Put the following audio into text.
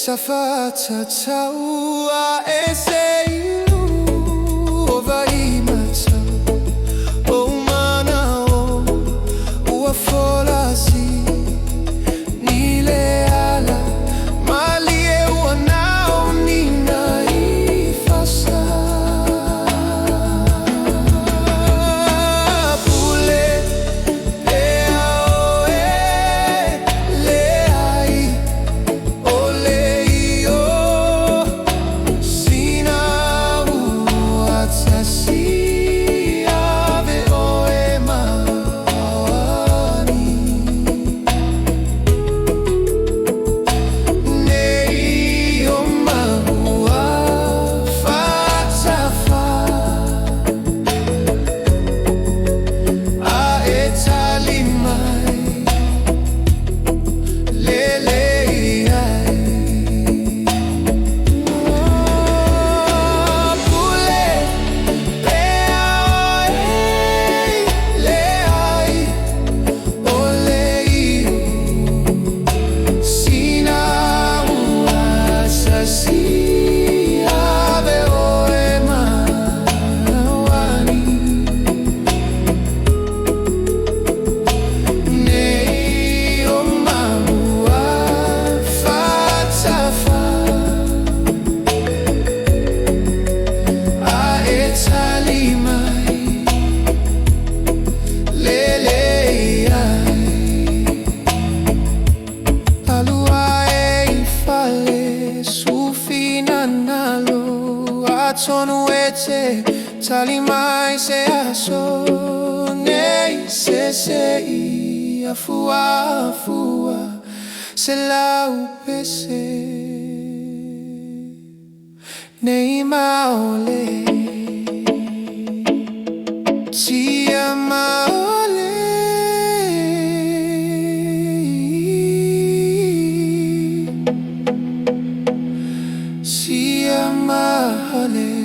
Safatatau a e se ilu o Vaimatau. O mana o ua folasi ni le ala malie ua nao ni na i fasa. Pule pea oe leai o le io sina ua tasi ave oe ma ani. Nei o mahua fatafa a e tali mai lele ai. Pule pea oe leai o le iu sina ua tasi ave oe ma ani. Nei o mahua fatafa a e tali mai lele ai. Alua e i fale sufina nalo atonu e te tali mai se aso nei se se i afua afua se lau pese nei maole tia maole. Sia maole.